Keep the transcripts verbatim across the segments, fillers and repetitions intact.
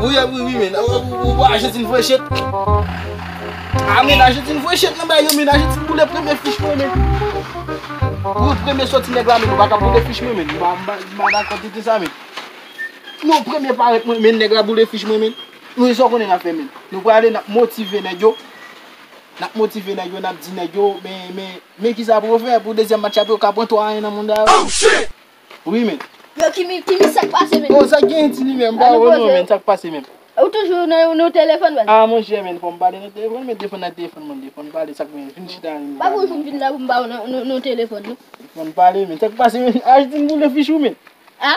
Wi, wi, wi, men. Ou, ou, ou, ou, Ajantin voye chet. A, men, Ajantin voye chet nan bay yo, men. Ajantin boule premye fich mwen, men. Wi, premye sòti nèg la, men. Ou pa ka boule fich mwen, men. M pa, m pa, m pa dakò tete sa, men. Non, premye parèt mwen, men nèg la boule fich mwen, men. Wi, sa w konnen n ap fè, men. Nou prale, n ap motive nèg yo. N ap motive nèg yo, n ap di nèg yo, men, men, men kisa pou yo fè pou dezyèm match la, pou yo ka pran twa a yen nan moun la yo. Wi, men. Yo, Kimi, Kimi, sa k pase, men? Oh, sa k genyen, Tini, men? M pa wè non, men, sa k pase, men? Ou toujou nan, nan telefòn, baz? Ah, monchè, men, fò m pale nan telefòn, men, telefòn nan telefòn, mwen, telefòn pale, sa k genyen, vin chita, vin pale. Pa pou ou vin la pou m ba ou nan, nan, nan telefòn, non? Telefòn pale, men, sa k pase, men? Ajantin boule fich ou, men. Ah?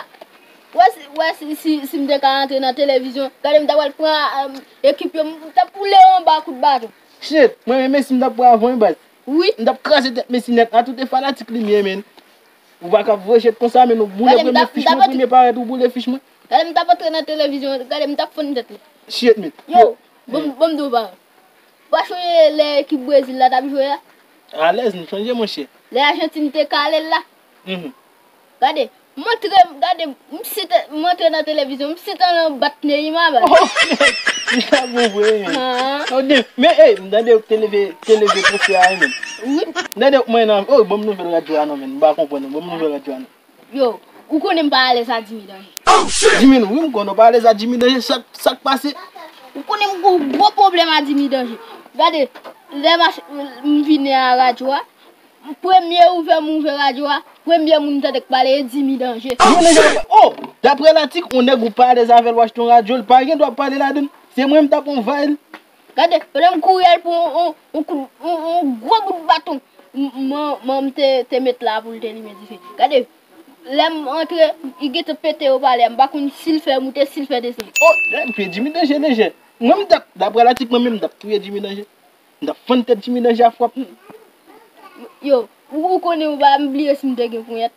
Wè si, wè si, si, si m te ka antre nan televizyon, gade m ta pral pran, euh, ekip yo, m t ap boule yo anba kout baton. Shit, mwen menm Messi m t ap pran avan wi baz. Wi. M t ap kraze tèt Messi nèt la, tout e fanatik li m ye, men. Ou pa ka voye shit konsa, men, ou boule premye fich mwen, premye parèt ou boule fich mwen. Gade m t ap antre nan televizyon, gade m t ap fann tèt li. Shit, men. Yo, bon, bon, m di w pa. Ou pa sonje lè ekip Brezil la t ap jwe a? Alèz, m sonje, monchè. Lè Ajantin te kale l la. Mhm. Gade, m antre, gade, m sit, m antre nan televizyon, m sit ann bat Neymar, baz. Oh, li ta bon vre, men. Ah. Oh, de, men, ey, m tande yo te leve, te leve pwofè a, men. Wi. M tande mwen nan, oh, ban m nouvèl radyo a non, men. M pa konprann, ban m nouvèl radyo a non. Yo, ou konnen m pa alèz a Jimmy Danger. Jimmy, wi, m konnen w pa alèz a Jimmy Danger, sa, sa k pase? Ou konnen m gon gwo pwoblèm a Jimmy Danger. Gade, lè m ach-, m vini a radyo a, premye ouvè m ouvè radyo a, premye moun m tande k pale e Jimmy Danger. Jimmy Danger, oh! Daprè latik, yon nèg ou pa alèz avè l, w achte yon radyo, l pa gen dwa pale ladan l. Se mwen m t ap anvayi l. Gade, pandan m kouri al pran yon, yon, yon kout, yon, yon gwo bout baton. M, m, manman m te, te met la pou l te limen dife. Gade, lè m antre, li gentan pete yo pale a. M pa konn si l fè moute, si l fè desann. Oh, lè m fè Jimmy Danger, Danger. Mwen m t ap, daprè latik mwen menm, m t ap touye Jimmy Danger. M t ap fann tèt Jimmy Danger a frap. Yo, ou, ou konnen ou pa m bliye si m te gen ponyèt.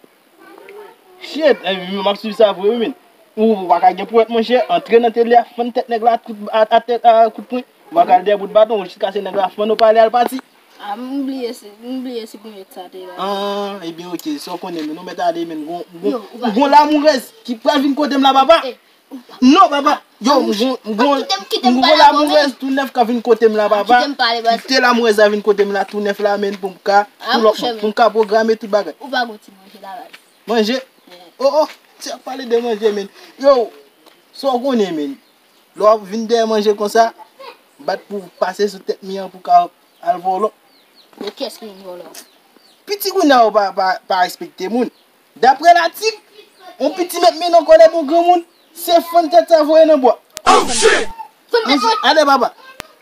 Shit, eh, m ap swiv sa vre wi, men. Ou, ou pa ka gen ponyèt, monchè. Antre nan tele a, fann tèt nèg la, kout, a, a tèt, a, kout pwen. Ou pa ka al dèyè bout baton, jiskaske nèg la fann ou pale al pati. Ah, m bliye si, m bliye si ponyèt sa te la. Ah, ebyen, oke, sa w konnen, men nou mèt ale, men gon, gon, gon lamourèz ki pral vin kote m la, papa. Eh, Non, papa. Yo, m gon, m gon, m gon lamourèz tou nèf k ap vin kote m la, papa. Kite lamourèz la vin kote m la tou nèf la, men, pou m ka, pou lòt mwa, pou m ka pwograme tout bagay. Ou pa gon ti manje la, baz. Manje? Oh, oh, ti ap pale de manje, men. Yo, sa w konnen, men. Lè w ap vin dèyè manje konsa, bat pou pase sou tèt mi an pou ka al vòlò. Men kiyès ki vin vòlò? Piti kounye a yo pa, pa, pa respekte moun. Daprè latik, yon piti mèt mennen yon kòlèt yon granmoun, se fann tèt sa voye nan bwa. Fann tèt mwen? Ale, papa.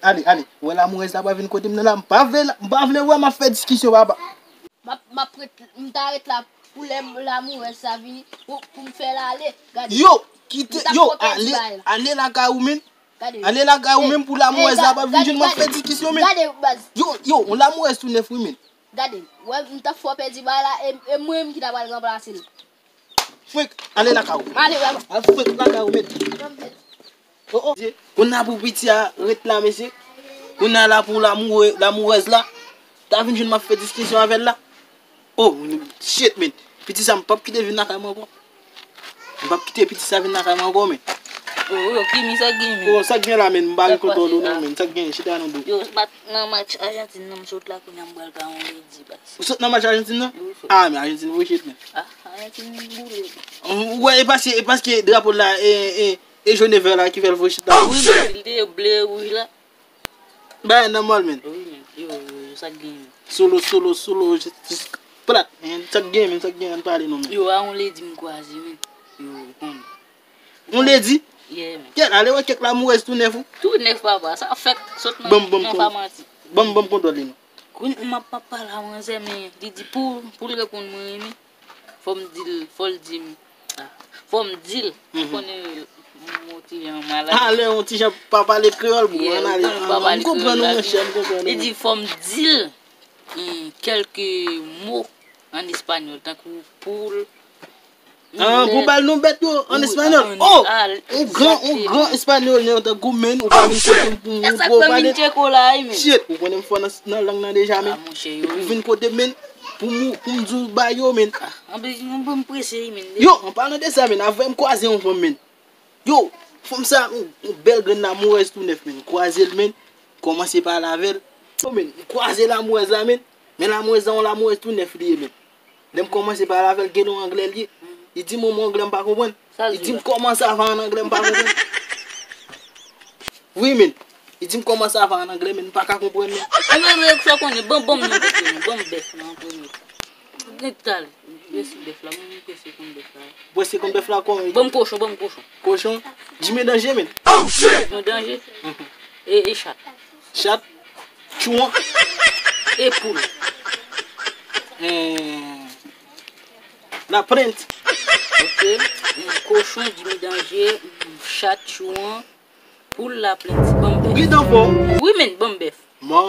Ale, ale. Ou wè lamourèz la pa vin kote m nan la, m pa vle, m pa vle wè m ap fè diskisyon, papa. M ap, m ap ret, m ta ret la pou lè lamourèz sa vini, pou, pou m fè l ale. Gade. Yo, kite, yo, ale, ale lakay ou, men. Gade. Ale lakay ou menm pou lamourèz la pa vin jwenn m ap fè diskisyon, men. Gade, baz. Yo, yo, yon lamourèz tou nèf, wi, men. Gade, wè, m t ap fè w pèdi bal la, e, e mwen menm ki ta pral ranplase l. Frenk, ale lakay ou. Ale, baba. Al frenk lakay ou, men. Oh, oh. Kounye a pou piti a ret la, mesye. Kounye a la pou lamoure-, lamourèz la. Ta vin jwenn m ap fè diskisyon avè l la. Oh, shit, men. Piti sa, m p ap kite vin lakay mwen ankò. M p ap kite piti sa vin lakay mwen ankò, men. Oh, yo, Kimi, sa k gen, men? Oh, sa k gen la, men? M pa gen kontwòl ou non, men. Sa k gen? Chita nan do. Yo, bat nan match Ajantin nan, m sot la, kounye a m pral ka yon ledi, baz. Ou sot nan match Ajantin nan? Wi, frè. Ah, men Ajantin voye shit, men. Ah, Ajantin boule. Ou wè, e paske, e paske drapo la, e, e, e jone vè la ki fè l voye shit la. Wi, men, li te ble, wouj la. Bagay nòmal, men. Wi, men. Yo, yo, yo, sa k gen, men? Solo, solo, solo, jis, jis plat, men. Sa k gen, men, sa k gen, ann pale non, men. Yo, a yon ledi m kwaze, men. Yo, ou konn. Yon ledi? Yeah, men. Kèt, ale wè kèk lamourèz tou nèf ou. Tou nèf, papa. Sa fèk sot nan, nan famanti. Ban m, ban m kontwòl li non. Kounye m ap, m ap pale a manzè, men li di pou, pou l reponn mwen renmen. Fò m di l, fò l di m. Ah, fò m di l. Ou konnen m on ti jan malad. Ah, lè yon ti jan pa pale kreyòl, bro, ann ale. M konprann ou, monchè, m konprann ou. Li di fò m di l, hmm, kèlke mo ann espanyòl, tankou poul. Ah, pou ba l non bèt yo ann espanyòl. Oh! On gran, on gran espanyòl, tankou men, ou pa vin kote m pou ou pale. Shit, ou konnen m fò nan, nan lang nan deja, men. Ou vin kote m, men. Pou m, pou m di w ba yo, men. Ah, Anpil, mwen, mwen prese wi, men. Yo, an palan de sa, men, avè m kwaze yon fanm, men. Yo, fanm sa, yon, yon bèl grenn lamourèz tou nèf, men. Kwaze l, men. Kòmanse pale avè l. Yo, men, m kwaze lamourèz la, men. Men lamourèz la, yon lamourèz tou nèf li ye, men. Lè m kòmanse pale avè l, gen yon anglè li ye. Li di m yon mo anglè m pa konprann. Li di m comment ça va an anglè m pa konprann. Wi, men. Li di m comment ça va an anglè, men m pa ka konprann, men. Anglè, mwen, sa konnen, bon, bon, non, bon, bon, bèf, non, premye. Gen talè. Prese bèf la, mwen prese konn bèf la. Prese konn bèf la kòman? Bon, kochon, bon, kochon. Kochon. Jimmy Danje, men. Yon danje. E, e chat. Chat. Chouan. E poul. Eh, la plainte. Ok. Kochon, Jimmy Danje, chat, chouan, poul, la plainte. Bon, bèf. Ri dan fò. Wi, men, bon, bèf. Mò.